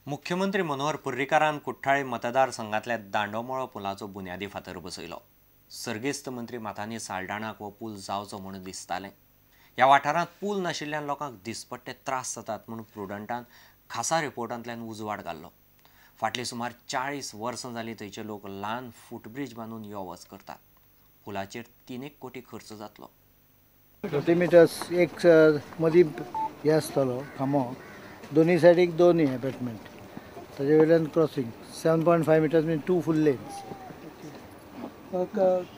मुख्यमंत्री मनोहर पर्रीकारान कुठ्ठाळे मतदारसंघातल्या दांडोमळो पुलाचो बुन्यादी फातर बसयलो. सर्गेस्त मंत्री माथानी साल्डाणाक हो पूल जावचो म्हूण दिसतालें. ह्या वाठारांत पूल नाशिल्ल्यान लोकांक दिसपट्टे त्रास जातात म्हूण प्रुडंटान खासा रिपोर्टांतल्यान उजवाड घाल्लो. फाटलीं सुमार 40 वर्सां जालीं थंयचे लोक ल्हान फुटब्रीज बांदून यो वच करतात. पुलाचेर 3 कोटी खर्च जातलो. 30 मिटर्स एक मदीं हे आसतलो खांबो, दोनूय सायडीक दोन एबॅटमेंट, ताजे वयल्यान crossing 7.5 metres mean 2 full lanes.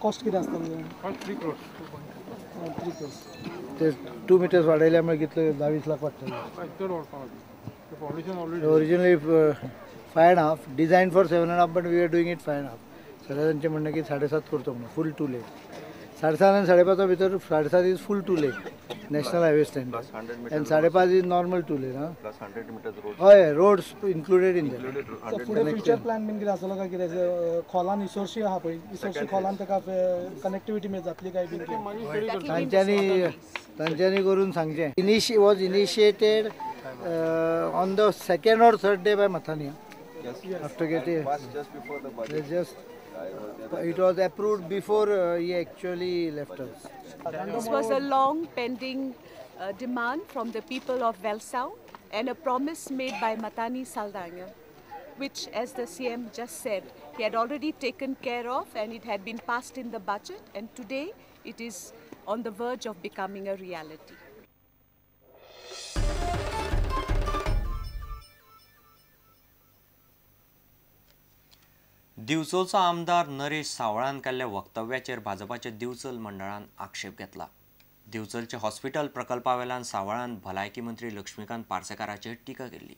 Cost कितें आसतलो? 3 crores. 3 crores. ते 2 मिटर्स वाडयल्यार मागीर कितले 22 lakh वाडटले. Originally 5.5, design for 7.5, but we are doing it 5.5. सगळ्या तांचें म्हणणें की 7.5 करचो म्हणून फूल 2 लेन. 7.5 आनी 5.5 भितर 7.5 is full 2 lane national highway standard and 5.5 is normal 2 lane. हय, रोड्स इन्क्लुडेड इन that. फुडें फ्युचर प्लॅन बीन कितें आसतलो काय कितें? खोलान इसोर्शी आहा पळय, इसोर्शी खोलान ताका कनेक्टिविटी जातली काय बीन? तांच्यांनी करून सांगचें. Was initiated on the 2nd or 3rd day by Mathani. After getting just before the budget. Just it was approved before he actually left us. This was a long pending demand from the people of Velsao and a promise made by Mathani Saldanha, which, as the CM just said, he had already taken care of and it had been passed in the budget, and today it is on the verge of becoming a reality. दिवचलचो आमदार नरेश सावळान केल्ल्या वक्तव्याचेर भाजपाच्या दिवचल मंडळान आक्षेप घेतला. दिवचलचे hospital प्रकल्पावेल्यान सावळान भलायकी मंत्री लक्ष्मीकांत पार्सेकाराचेर टिका केल्ली.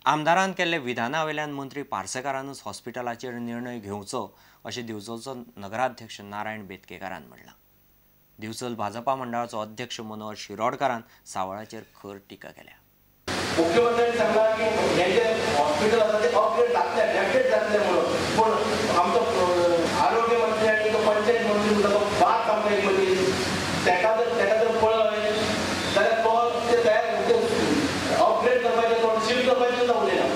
आमदारान केल्ल्या विधानावेल्यान मंत्री पार्सेकारानूच हॉस्पिटलाचेर निर्णय घेवचो अशें दिवचलचो नगराध्यक्ष नारायण बेतकेकारान म्हणलां. दिवचल भाजपा मंडळाचो अध्यक्ष मनोहर शिरोडकारान सावळाचेर खर टीका केल्या. मुख्यमंत्र्यांनी सांगला की हे जे हॉस्पिटल आसा ते अपग्रेड जातले, डेफिनेट जातले म्हणून, पूण आमचो आरोग्य मंत्री आनी तो पंचायत मंत्री म्हणटा तो बात आमकां एक मदीं ताका जर पळय जाल्यार तो ते तयार अपग्रेड करपाचें, तो शिफ्ट करपाचें सुद्दां उलयना.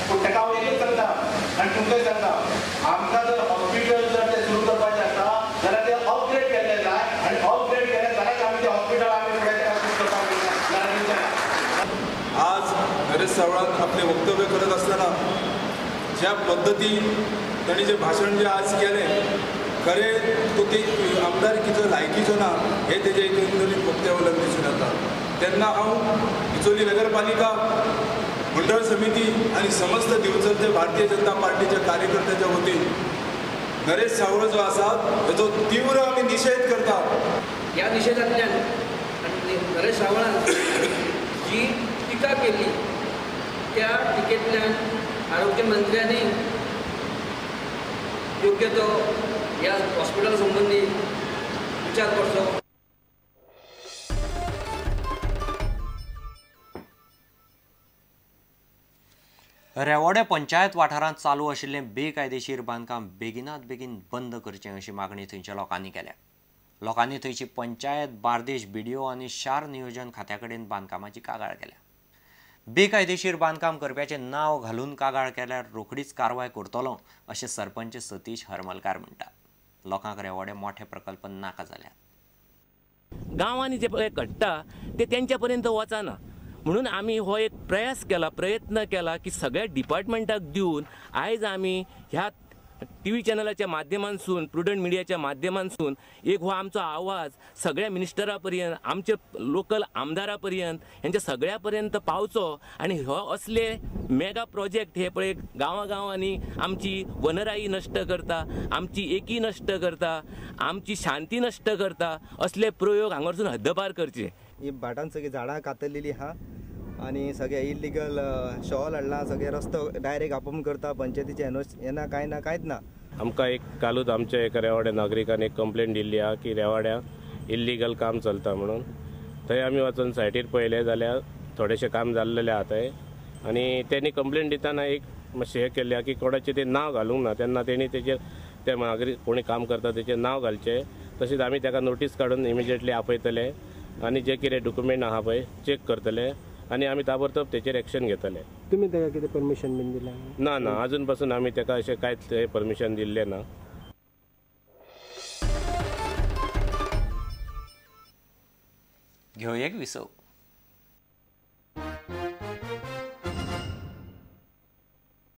पूण ताका हांव एकूच सांगता आनी तुमकांय सांगता, आमकां जर हॉस्पिटल जर तें सुरू करपाचें आसा जाल्यार तें अपग्रेड केल्लें जाय आनी अपग्रेड केलें जाल्यार आमी तें हॉस्पिटल आमी फुडें ताका शिफ्ट करपाक मेळटा. आज नरेश सावळान आपले वक्तव्य करत असताना ज्या पद्धतीन तांणी जे भाशण जे आज केलें, खरें तो ते आमदारकीचो लायकीचो ना हे तेजे एकंदरीत वक्तव्यावयल्यान दिसून येता. तेन्ना हांव डिचोली नगरपालिका मंडळ समिती आनी समस्त दिवचलचे भारतीय जनता पार्टीच्या कार्यकर्त्याच्या वतीन नरेश सावळ जो आसा ताचो तीव्र आमी निशेध करता. ह्या निशेधांतल्यान आनी नरेश सावळान जी टिका केली त्या टिकेंतल्यान आरोग्य मंत्र्यांनी योग्य तो ह्या हॉस्पिटल संबंदी विचार करचो. रेवोडे पंचायत वाठारांत चालू आशिल्लें बेकायदेशीर बांदकाम बेगिनात बेगीन बंद करचें अशी मागणी थंयच्या लोकांनी केल्या. लोकांनी थंयची पंचायत, बार्देश बीडीओ आनी शार नियोजन खात्या कडेन बांदकामाची कागाळ केल्या. बेकायदेशीर बांदकाम करप्याचें नांव घालून कागाळ केल्यार रोखडीच कारवाय करतलो अशें सरपंच सतीश हरमलकार म्हणटा. लोकांक रेवोडे मोठे प्रकल्प नाका जाल्यात. गांवांनी जे पळय घडटा ते तेंच्या पर्यंत वचना म्हणून आमी हो एक प्रयास केला, प्रयत्न केला की सगळ्या डिपार्टमेंटाक दिवन आयज आमी ह्या टी व्ही चॅनलाच्या माध्यमांसून, प्रुडंट मिडियाच्या माध्यमांसून एक हो आमचो आवाज सगळ्या मिनिस्टरा पर्यंत, आमचे लोकल आमदारा पर्यंत, हेंच्या सगळ्या पर्यंत पावचो आनी हो असले मेगा प्रोजेक्ट हे पळय गांवागांवांनी आमची वनराई नश्ट करता, आमची एकी नश्ट करता, आमची शांती नश्ट करता, असले प्रयोग हांगासून हद्दपार करचे. ही भाटान सगळीं झाडां कातरलेली आहा आनी सगळे इलिगल शॉल हाडला, सगळे रस्तो डायरेक्ट आपूण करता, पंचायतीचे येना कांय ना कांयच ना. आमकां एक कालूच आमच्या एका रेवाड्या नागरिकान एक कंप्लेन दिल्ली आहा की रेवाड्या इल्लिगल काम चलता म्हणून. थंय आमी वचून सायटीर पळयलें जाल्यार थोडेशें काम जाल्लेलें आहा थंय आनी तेणी कंप्लेन दितना एक मातशें हें केल्लें आहा की कोणाचें तें नांव घालूंक ना, तेन्ना तेणी तेजेर ते नागरीक कोणी काम करता तेचें नांव घालचें. तशेंच आमी ताका नोटीस काडून इमिजिएटली आपयतले आनी जे कितें डॉक्युमेंट आहा पळय चॅक करतले आनी आमी ताबडतोब तेचेर एक्शन घेतले. तुमी ताका कितें परमिशन बीन दिलां? ना ना, अजून पासून आमी ताका अशें कांयच परमिशन दिल्लें ना. घेवया एक विसव.